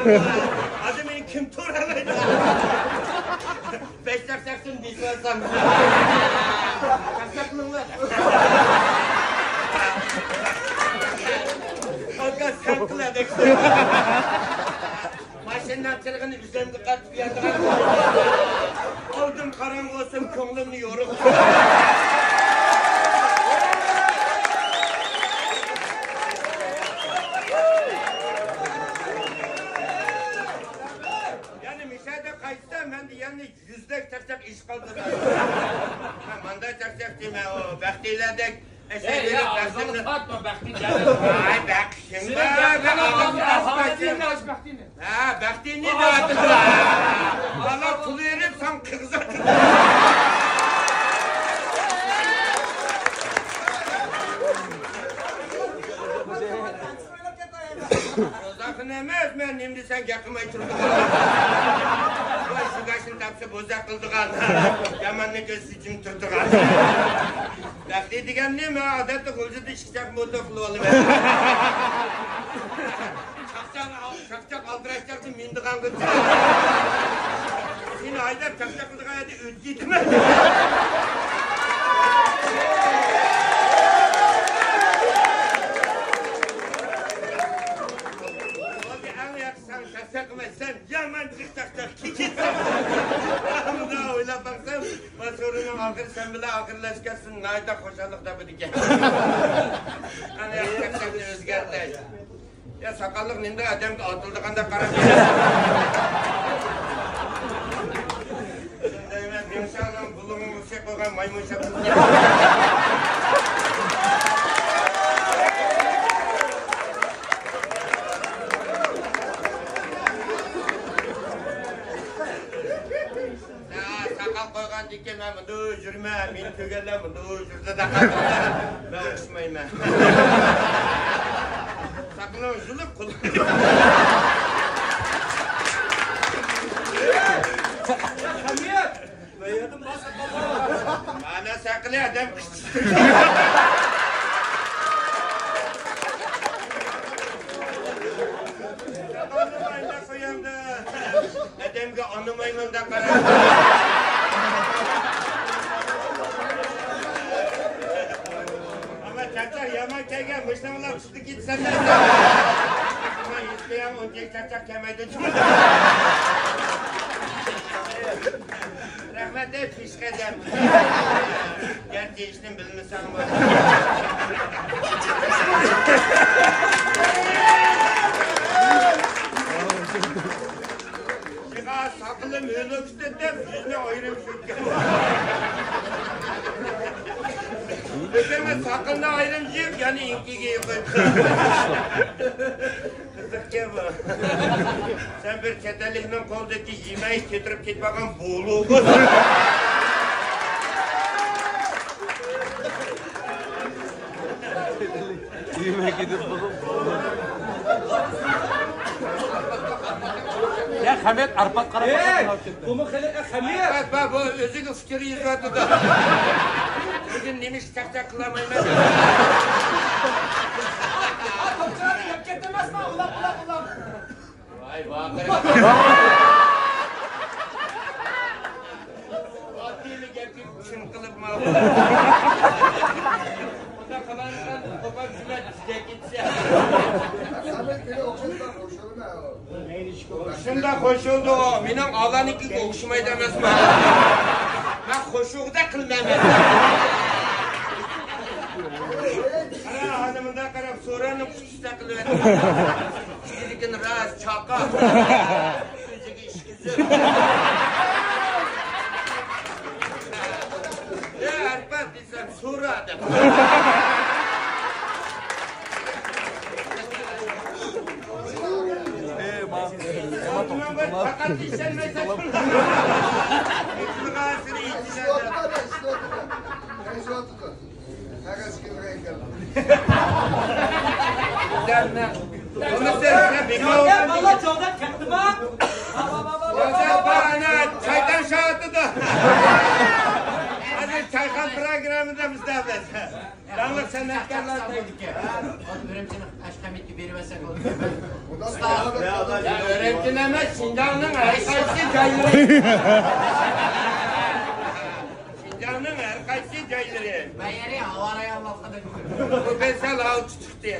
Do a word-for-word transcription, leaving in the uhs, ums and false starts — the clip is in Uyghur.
ئادەم مېنى كىم تورالايدۇ؟ بەش دەقىقىدىن بېسىۋالسام. قانداق قىلىڭلار؟ ئاكا، سەن قىلە دەپ. ماشىنىنىڭ چىرىغىنى ئۆزۈمگە قارىتىپ ياتىدىغان. ئالدىم قاراڭغۇ بولسۇن، كۆڭلۈمنى يورۇق. يەنە مىشەدە قايتسا، مەندە يەنە يۈزدەك چاقچاق ئىش قالدى. ھە، مانداق چاقچاق دېمە، ئۇ بەختىيلەردەك. ئەي، يا، ئاغزىڭنى قاتما، بەختىي دەمە. ئاي، بەختىيىم بار، بەختىيىم. ھە، بەختىينى دەۋاتىدۇ. بالا پۇل بېرىپ، ساڭا قىغزاتىدۇ. ئۇزاققىنە ئەمەس، مەن نېمە دېسەم گەپ قىلماي تۇرىدىغان. ۋاي، شۇ گاشنى تاپسا بوزەك قىلىدىغان. ياماننى كۆرسە جىم تۇرىدىغان. بەختىي دېگەننى مەن ئادەتتە غۇلجىدا ئىككى چاق موتور قىلىۋالىمەن. چاقچاق، چاقچاق ئالدىراش چاقچا مىنىدىغان قىلچا. سېنى ھەيدەپ چاقچاق قىلىدىغان يەردە ئۆتكۈزىمەن. بولدى، ئەڭ ياخشىسى سەن چاقچاق قىلمايسەن. يامان جىق چاقچاق، كېچىسى. مۇنداق ئويلاپ باقسام، ماشۇ سورۇننىڭ ئاخىرى سەن بىلەن ئاخىرلاشقان، سەن ناھايىتى خۇشاللىق تاپىدىكەن. قانداق چاقچاقنى ئۆزگەرتەي؟ يا، ساقاللىق نېمىدە ئادەمگە ئاتىلىدىغاندەك قاراپ. شۇندايمەن، دېڭشاڭنىڭ بۇلۇڭىغا ئوخشاپ قالغان مايمۇن شاپتۇلدەك. ھە، ساقال قويغاندىن كېيىن مەن مۇنداق يۈرمەن، مېنى كۆرگەنلەر مۇنداق يۈرىدۇ دەپ قالدىم. مەن ئوخشىمايمەن. ساقىلىڭ يۇلۇپ قۇلۇپ. مانا ساقىلى ئادەم قىچىشتۇرىدۇ. ئادەمگە ئانىمايمەن دەپ قارايدۇ. ئەمما چاقچاق يامان كەلگەن، مۇشۇنىڭ بىلەن چىقىپ كېتىسەن دەپ. ئەمما ھېچقايان ئۇنچە چاقچاق كەلمەيدۇ. رەھمەت، ئەي پېشقەدەم. گەرچە ھېچنېمە بىلمىسەڭمۇ. شۇڭا ساقىلىم ھۆلۈكتە دەپ يۈزنى ئايرىم سۈرتكەن. بىزمۇ ساقىلنى ئايرىم يېيىپ، يەنە ئېڭىكىگە يېقىپ. قىزىقكەن بۇ. سەن بىر چەت ئەللىكنىڭ قولىدىكى يېمەي كۆتۈرۈپ كېتىۋالغان بولۇغۇ. يېمەي كېتىپ بولۇپ. يا خەمىت، ئارپات قاراپ ئەي، باققان بولۇپ كەتتى. بۇمۇ خېلى، ئە، خەمىت. ئارپات بار، بۇ ئۆزىگە ئۇچۇر يېزىۋاتىدۇ. بۈگۈن نېمىشقا چاقچاق قىلالمايمەن؟ ئا، توپچىلارنى يەپ كەتتى ئەمەسمۇ؟ ئۇلاپ، ئۇلاپ، ئۇلاپ. ۋاي، ۋاقىر. ئاددىيلا گەپكە چۈشۈن قىلىپ ماۋۇ. ئۇنداق قىلغاندا قوپار جۈمە تۈزدەك كېتىشە. شۇنداق قوشۇلدى ئۇ. مېنىڭ ئالانىكىگە ئوخشىمايدۇ ئەمەسمۇ؟ مەن قوشۇقدەك قىلىمەن مەن. قارا، ھازىر مۇنداق قاراپ، سوراننىڭ قۇتىسىدەك قىلىۋەتتىم. لېكىن راست چاقا. ئۆزىگە ئىشقى زۆر. يا ئەرپات دېسەم، سورا دەپ. پەقەت ئىشەنمەيسەن. يا، باللا، جودا كەتتىما؟ ئانا، شايتان شاھىتىدا. ھازىر چايخان پىروگراممىدا مۇستەبىت. داڭلىق سەنئەتكارلار. ئۆرۈمچىنى ئەشقەمىتكە بېرىۋەتسەك بولىدۇ. يا، ئۆرۈمچىنى ئەمەس، شىنجاڭنىڭ ھەر قايسى جايلىرى. شىنجاڭنىڭ ھەر قايسى جايلىرى. بۇ يەرى ھاۋارايان ۋاقتىدا. بۇ بەسەل ئاۋۇ چىقتى.